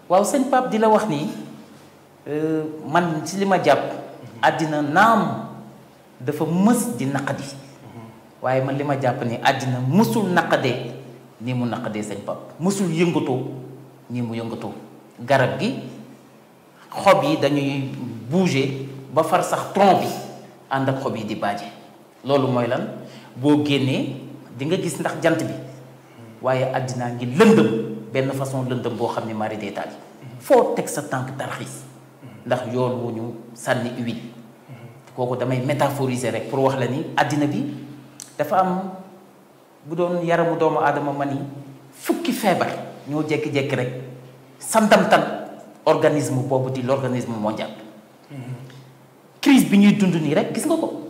waaw sëñ Pape di la wax ni man ci li ma jàpp àddina naam dafa mës di naqadi waaye man li ma jàpp ni àddina mësul naqadee nii mu naqadee sëñ Pape mësul yëngatoo nii mu yëngatoo garab gi xob yi dañuy bouger ba far sax tronc bi ànd ak xob yi di baaje loolu mooy lan boo génnee di nga gis ndax jant bi waaye àddinaa ngi lëndëm benn façon lëndëm boo xam ne mari détail foo teg sa tànk tarxiis ndax yoon wu ñu sànni huile kooku damay métaphoriser rek pour wax la ni àddina bi dafa am bu doon yaramu doomu aadama ma ni fukki feebar ñoo jékki-jékki rek santamtan organisme boobu di l'organisme mondial crise bi ñuy dund nii rek gis nga ko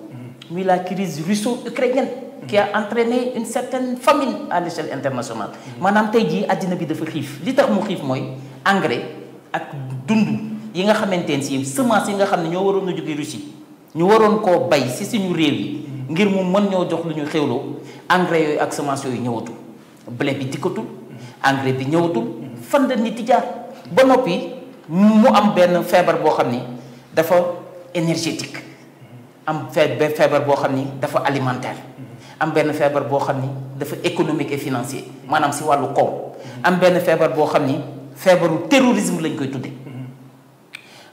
muy la crise russo-ukrainienne qui a entraîné une certaine famine à l'échelle internationale maanaam tey jii àddina bi dafa xiif li tax mu xiif mooy engrais ak dund yi nga xamante ne si semence yi nga xam ne ñoo waroon a jóge Russie ñu waroon koo bay si suñu réew yi ngir mu mën ñoo jox lu ñu xewloo engrais yooyu ak semence yooyu ñëwatul blé bi dikkatul engrais bi ñëwatul fan la nit di jaar ba noppi mu am benn feebar boo xam ni dafa énergétique am feebar boo xam ni dafa alimentaire am benn feebar boo xam ni dafa économique et financier maanaam si wàllu koom am benn feebar boo xam ni feebaru terrorisme lañ koy tudde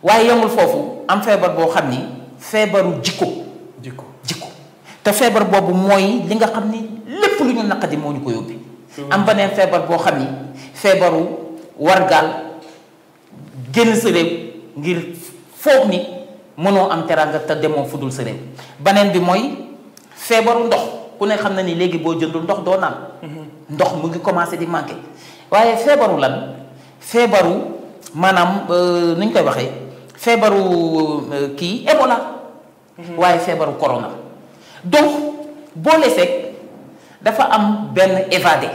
waaye yemul foofu am feebar boo xam ni feebaru jikko te feebar boobu mooy li nga xam ni lépp lu ñu naqadi moo ñu ko yóbbi am beneen feebar boo xam ni feebaru wargaal génn sa réew ngir foog ni mënoo am teraanga te demoo fudul sa réew beneen bi mooy feebaru ndox ku ne xam na ni léegi boo jëndul ndox doo naan ndox mu ngi commencé di manqué waaye feebaru lan feebaru maanaam nu ñu koy waxee feebaru kii Ebola waaye feebaru corona donc boo leseeg dafa am benn évadé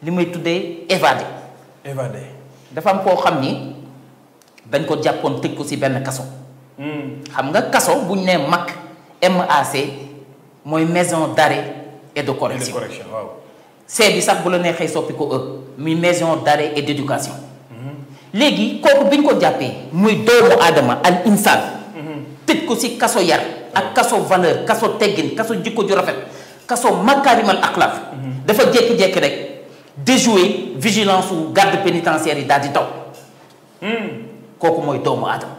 li may tuddee évadé dafa am koo xam ni dañ ko jàppoon tëj ko si benn kaso xam nga kaso bu ñu nee MAC MAC mooy maison d'arrêt et de correction waaw C bi sax bu la neexee soppi ko muy maison d'arrêt et d'éducation léegi kooku bi ñu ko jàppee muy doomu aadama al insaan tëj ko si kaso yar ak kaso valeur kaso teggin kaso jikko ju rafet kaso makaarimal axlaaq dafa jékki-jékki rek déjouer vigilance u garde pénitentiaire yi daal di daw kooku mooy doomu aadama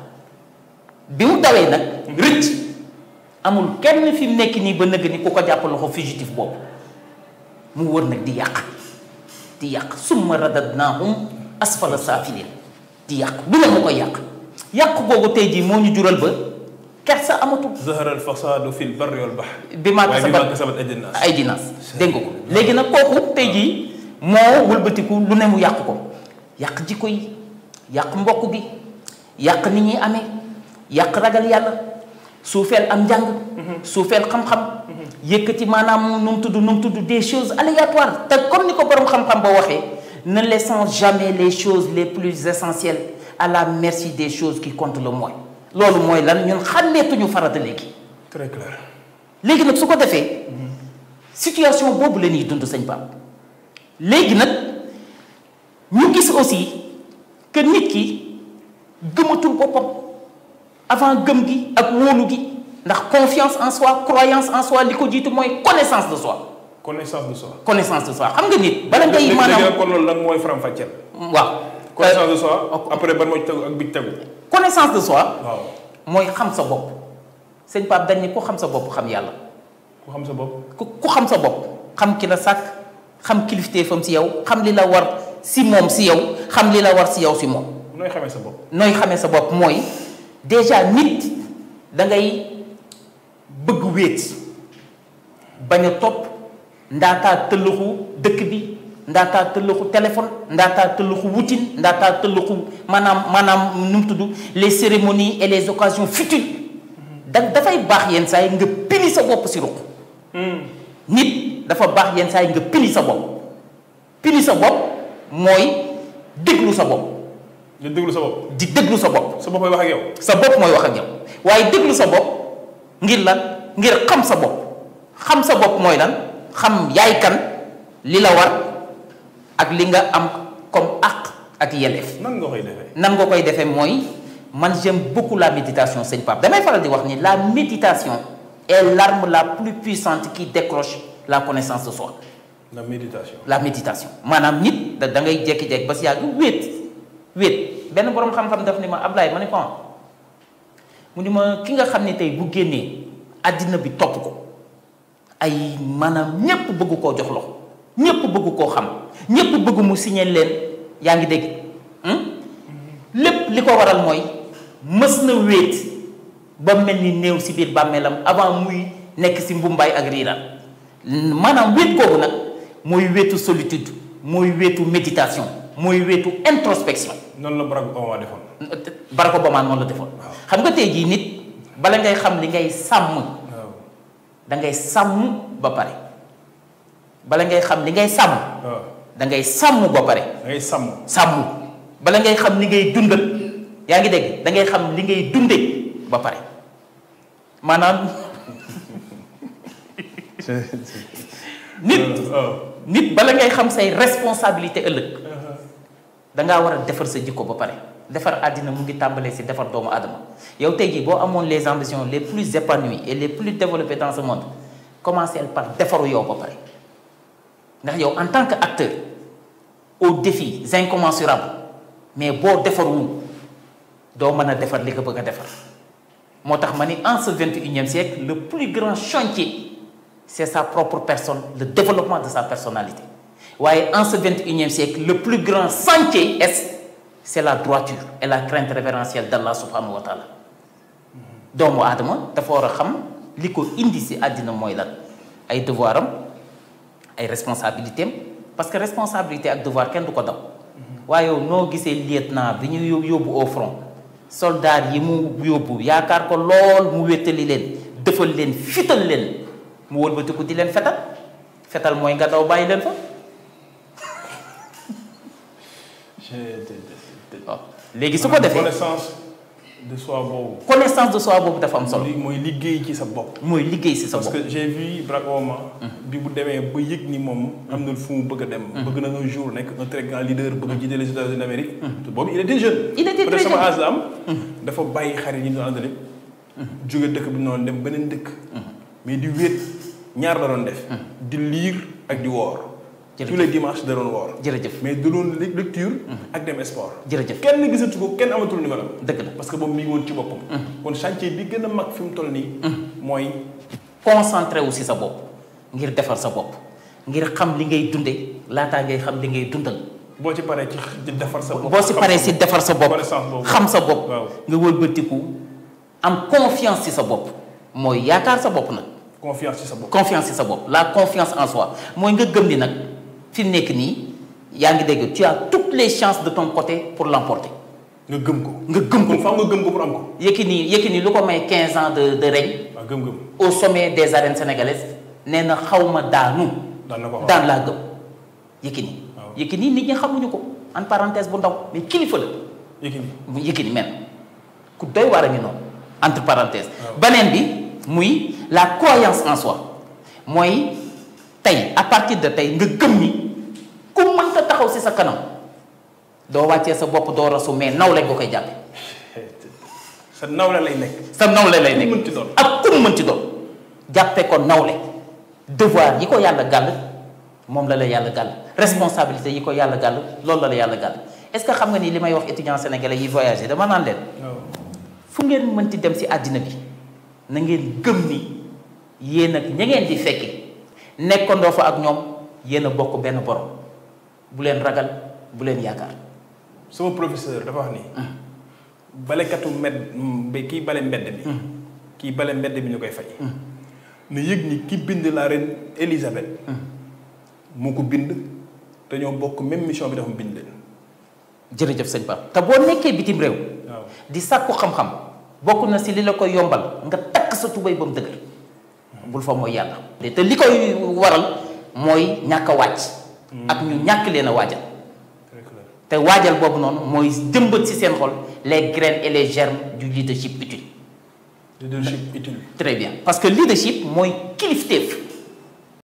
bi mu dawee nag rëcc amul kenn fi mu nekk nii ba nëgg ni ku ko jàpp loxo fugitif boobu mu wër nag di yàq summa radadnaahum asfala saafiliin di yàq bu ne mu koy yàq googu tey jii moo ñu jural ba kersa amatul. zahara al fasaadu fil barri wal bahri bi maa kasabat aydi naas dégg nga ko léegi nag kooku tey jii moo wëlbatiku lu ne mu yàq ko yàq jikko yi yàq mbokk gi yàq nit ñi amee yàq ragal yàlla suufeel am njàng suufeel xam-xam yëkkati maanaam nu mu tudd des choses aléatoires te comme ni ko borom xam-xam ba waxee ne laissons jamais les choses les plus essentielles à la merci des choses qui comptent le moins loolu mooy lan ñun xàmmeetuñu farata léegi très clair léegi nag su ko defee situation boobu la ñuy dund sëñ Pape léegi nag ñu gis aussi que nit ki gëmatul boppam avant gëm gi ak wóolu gi ndax confiance en soi croyance en soi li ko jiitu mooy connaissance de soi xam nga nit bala ngay maanaam kon loolu lan mooy faram-fàcceel waaw connaissance de soi après ban moo ci tegu ak bi ci tegu connaissance de soi waaw mooy xam sa bopp sëñ Pape dañ ni ku xam sa bopp xam yàlla ku xam sa bopp ku xam sa bopp xam ki la sàkk xam kilifteefam si yow xam li la war si moom si yow xam li la war si yow si moom nooy xamee sa bopp mooy déjà nit da ngay bëgg wéet bañ a topp ndaataa tëlluxu dëkk bi ndaataa tëlluxu téléphone ndaataa tëlluxu wutin ndaataa tëlluxu maanaam nu mu tudd les cérémonies et les occasions futiles dafay baax yenn saa yi nga pini sa bopp si ruq nit dafa baax yenn saa yi nga pini sa bopp mooy déglu sa bopp di déglu sa bopp di déglu sa bopp sa bopp mooy wax ak yow sa bopp mooy wax ak yow waaye déglu sa bopp ngir lan ngir xam sa bopp mooy lan xam yaay kan li la war ak li nga am comme àq ak yelleef. nan nga koy defee. nan nga koy defee mooy man j'aime beaucoup la méditation sëñ Pape damay faral di wax ni la méditation est l'arme la plus puissante qui décroche la connaissance de soi. la méditation. la méditation maanaam nit da ngay jékki-jékki ba si yàgg wéet benn boroom xam-xam daf ni ma Ablaye ma ne ko mu ni ma ki nga xam ne tey bu génnee àddina bi topp ko ay maanaam ñépp bëgg koo jox loxo ñépp bëgg koo xam ñépp bëgg mu signé leen yaa ngi dégg lépp li ko waral mooy mës na wéet ba mel ni néew si biir bàmmeelam avant muy nekk si mbumbaay ak riiraan maanaam wéet googu nag mooy wéetu solitude mooy wéetu méditation mooy wéetu introspection. noonu la Barack Obama defoon. Barack Obama noonu la defoon. xam nga tey jii nit bala ngay xam li ngay sàmm. da ngay sàmm ba pare bala ngay xam li ngay sàmm. da ngay sàmm ba pare. da ngay sàmm bala ngay xam li ngay dundal yaa ngi dégg da ngay xam li ngay dundee ba pare maanaam nit bala ngay xam say responsabilité ëllëg da ngaa war a defar sa jikko ba pare defar àddina mu ngi tàmbalee si defar doomu aadama yow tey jii boo amoon les ambitions les plus épanouies et les plus développées dans ce monde commencez par defaru yow ba pare ndax yow en tant que acteur aux défis incommensurables mais boo defarul doo mën a defar li nga bëgg a defar moo tax ma ni en ce 21e siècle le plus grand chantier c'est sa propre personne le développement de sa personnalité waaye en ce 21e siècle le plus grand chantier c'est la droiture et la crainte révérentielle d'Allah subhanahu wa taala doomu aadama dafa war a xam li ko indi si àddina mooy lan ay devoir am ay responsabilité am parce que responsabilité ak devoir kenn du ko daw waaye yow noo gisee lieutenant bi ñu yóbbu au front soldat yi mu yóbbu yaakaar ko lool mu wéttali leen defal leen fital leen mu wëlbatiku di leen fetal mooy nga daw bàyyi leen fa waaw léegi su ko defee connaissance de soi boobu dafa am solo. mooy liggéey ci sa bopp. mooy liggéey ci sa bopp parce que j'ai vu Barack Obama. bi bu demee ba yëg ni moom am na fu mu bëgg a dem. bëgg na un jour nekk un très grand leader bëgg a jiite les États-Unis d'Amérique. boobu il était jeune. très jeune sama âge la am. dafa bàyyi xarit yi ñu doon àndale. jóge dëkk bi noonu dem beneen dëkk. mais di wéet ñaar la doon def. di lire ak di woor. tous les dimanches da doon woor. jërëjëf mais da doon lecture. ak dem sport. jërëjëf kenn gisatu ko kenn amatul numéro. dëgg la parce que moom mi ngi woon ci boppam. kon chantier bi gën a mag fi mu toll nii. mooy concentré wu si sa bopp ngir defar sa bopp ngir xam li ngay dundee laataa ngay xam li ngay dundal. boo ci paree ci defar sa bopp. boo si paree si defar sa bopp xam sa bopp. nga wëlbatiku am confiance ci sa bopp mooy yaakaar sa bopp nag. confiance ci sa bopp confiance ci sa bopp la confiance en soi mooy nga gëm ni nag fi mu nekk nii yaa ngi dégg tu as toutes les chances de ton côté pour l'emporter. nga gëm ko. nga gëm ko faaw nga gëm ko pour am ko. Yékini lu ko may 15 ans de règne. waaw gëm-gëm. au sommet des arènes sénégalaises nee na xaw ma daanu. daan laa gëm Yékini. waaw Yékini nit ñi xamuñu ko en parenthèse bu ndaw mais kilifa la. Yékini men ku doy waar a ngi noonu entre parenthèses. beneen bi muy la croyance en soi mooy tey à partir de tey nga gëm ni ku mënta taxaw ci sa kanam doo wàccee sa bopp doo rasu mais nawle nga koy jàppe. sa nawle lay nekk. sa nawle lay nekk mënti doon ak ku mu mënti doon jàppe ko nawle devoir yi ko yàlla gàll moom la yàlla gàll responsabilité yi ko yàlla gàll loolu la yàlla gàll est-ce que xam nga ni li may wax étudiants sénégalais yi voyagé dama naan leen fu ngeen mënti dem ci àddina bi na ngeen gëm ni yéen ak ña ngeen di fekki nekkandoo fa ak ñoom yéen a bokk benn borom bu leen ragal bu leen yaakaar. sama professeur dafa wax ni. balekatu kii bale mbedd mi. kii bale mbedd mi ñu koy fay. na yëg ni ki bind la reine Elisabeth. moo ko bind te ñoo bokk même mission bi dafa bind leen. jërëjëf sëñ Pape te boo nekkee bitim réew. di sàkku xam-xam bokk na si li la koy yombal nga takk sa tubéy ba mu dëgër. bul fa mooy yàlla. te li koy waral mooy ñàkk a wàcc. ak ñu ñàkk leen a waajal. te waajal boobu noonu mooy jëmbat ci seen xol les graines et les germes du leadership utile. leadership utile. très bien parce que leadership mooy kilifteef.